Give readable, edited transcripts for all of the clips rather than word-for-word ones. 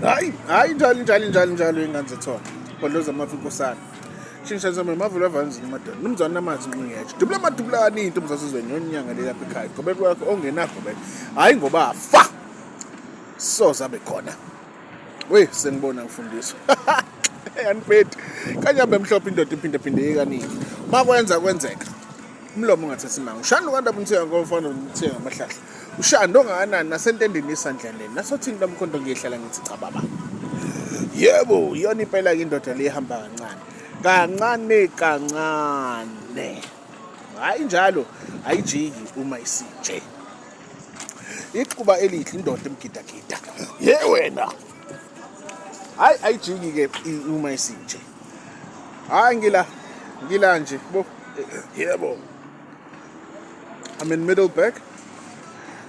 Hayi, hayi njalo njalo njalo njalo ingane zethonga. Godloza amafu inkosana. Shintsha zami mavula avanzini madoda. Numzana namanzi nqingetshe. Dubula amadubulani into umzasizweni yonyanga le lapha ekhaya. Gobela wakho ongenakho beke. Hayi ngoba fa. Soza bekhona. We sengibona ngifundiswa. Anibhedi. Kanyambe emhlophe indoda iphinde phinde kaningi. Makwenza kwenzeka. Umlomo ungathathi imanga. Ushanda ukanti abunithenga ngomfana unithenga ngamahlahla. Ushanda ongakanani nasentendeni yesandleleni. Nasothini lomkhonto ngiyehlala ngithi cha baba. Yebo, iyona impela ke indoda le ihamba kancane. Kancane kancane. Hayi njalo ayijiki uma isinje. Ixuba elihle indoda emgidagida. Ye wena. Hayi ayijiki ke uma isinje. Hayi ngila ngila nje bo. Yebo. I'm in Middleburg.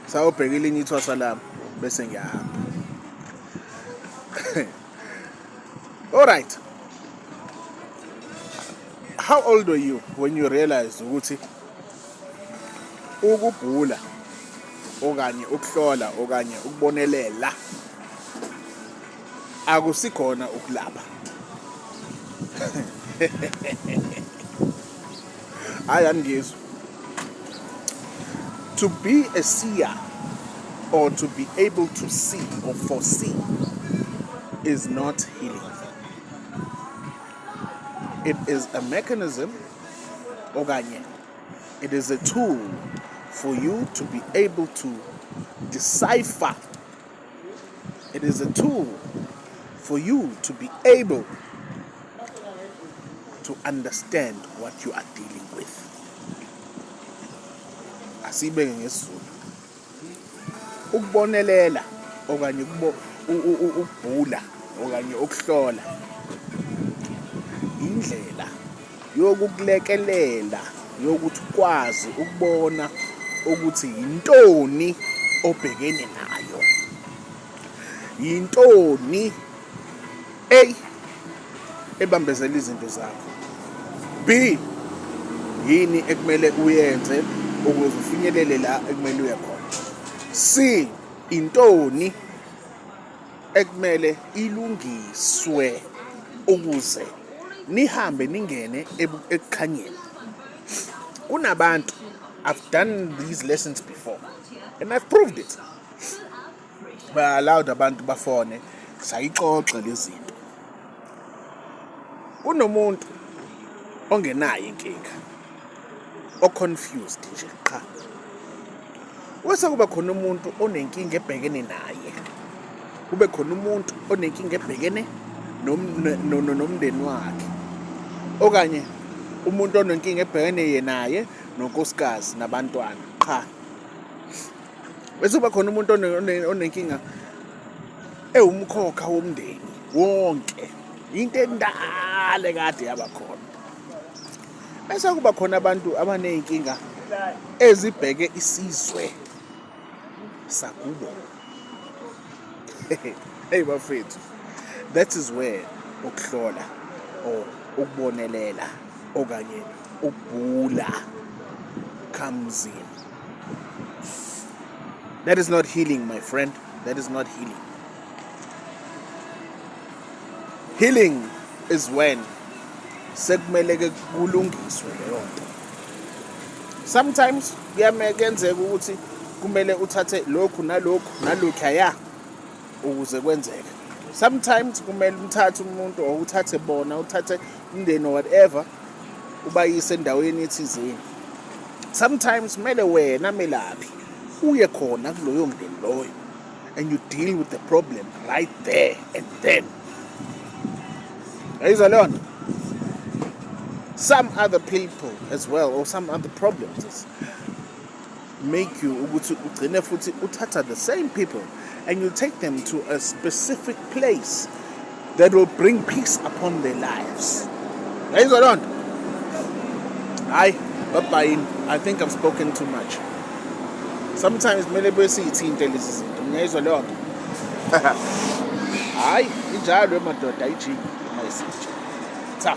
Sawubheka elinye ithwasa lami bese ngiyahamba. All right. How old were you when you realized ukuthi ukubhula okanye ukuhlola okanye ukubonelela akusikhona ukulapha? Hayi, angizwa. To be a seer or to be able to see or foresee is not healing. It is a mechanism okanye it is a tool for you to be able to decipher. It is a tool for you to be able to understand what you are dealing with. Asibeke ngesiZulu. Ukubonelela okanye ukubhula okanye ukuhlola indlela yokukulekelela yokuthi ukwazi ukubona ukuthi yintoni obhekene nayo, yintoni A ebambezela izinto zakho, B yini ekumele uyenze ukuze ufinyelele la ekumele uye khona, C intoni ekumele ilungiswe ukuze nihambe ningene ekukhanyeni. Kunabantu, I've done these lessons before and I've proved it. Ba allowed abantu bafone sayixoxe lezinto. Kunomuntu ongenayo inkinga, o-confused nje qha. Bese kuba khona umuntu onenkinga ebhekene naye, kube khona umuntu onenkinga ebhekene nomndeni wakhe, okanye umuntu onenkinga ebhekene naye nonkosikazi nabantwana qha. Bese kuba khona umuntu onenkinga ewumkhokha womndeni wonke, into endala ekade yaba khona. Bese kuba khona abantu abaney'nkinga ezibheke isizwe sakubo. Hey bafethu, that is where ukuhlola or ukubonelela okanye ukubhula comes in. That is not healing, my friend. That is not healing. Healing is when sekumele ke kulungiswe leyo nto. Sometimes kuyenzeka ukuthi kumele uthathe lokhu nalokhu nalokhu ya ukuze kwenzeke. Sometimes kumele umthathe umuntu or uthathe bona, uthathe umndeni or whatever, ubayise endaweni ethizeni. Sometimes kumele wena melaphi uye khona kuloyo mndeni loyo and you deal with the problem right there and then. Ayizwa leyo nto? Some other people as well, or some other problems make you ukuthi ugcine futhi uthatha the same people and you take them to a specific place that will bring peace upon their lives. Ayizwa leyo nto? Hayi, bye-bye. I think I've spoken too much. Sometimes kumele besiyithinte lezi zinto. Ngiyayizwa leyo nto. Hayi, injalo emadoda, ayijiki uma isinje. Cha.